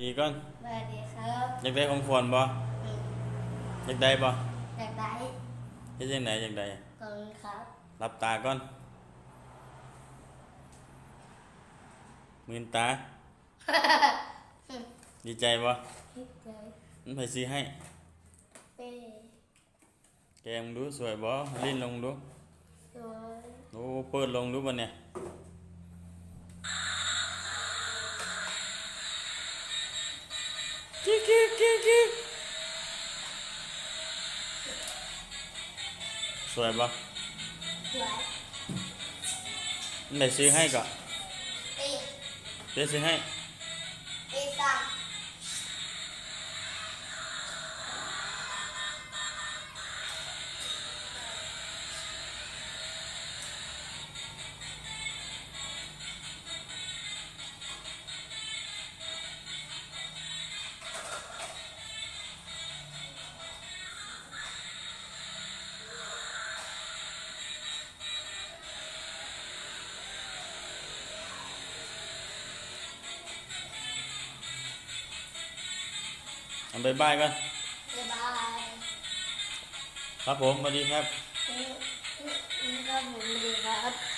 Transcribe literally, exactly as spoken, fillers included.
ดีก่อน สวัสดีครับ อยากได้ของขวัญบ่ อืม อยากได้บ่ อยากได้ เฮ็ดจังไดอยากได้ ขอบคุณครับ หลับตาก่อน มืนตา ดีใจบ่ คิดใจ มันไผซื้อให้ เป้ แกะมึงดูสวยบ่ ลิ้นลงดู สวย โอ้ เปิดลงดูบัดเนี่ย สวยบ่ สวย มันไผซื้อให้ก็ เป้ เป้ซื้อให้ เป้สั่ง เอาบ๊ายบายก่อน บ๊ายบาย ครับผมสวัสดีครับ นี่นี่นี่ก็ผมสวัสดีครับ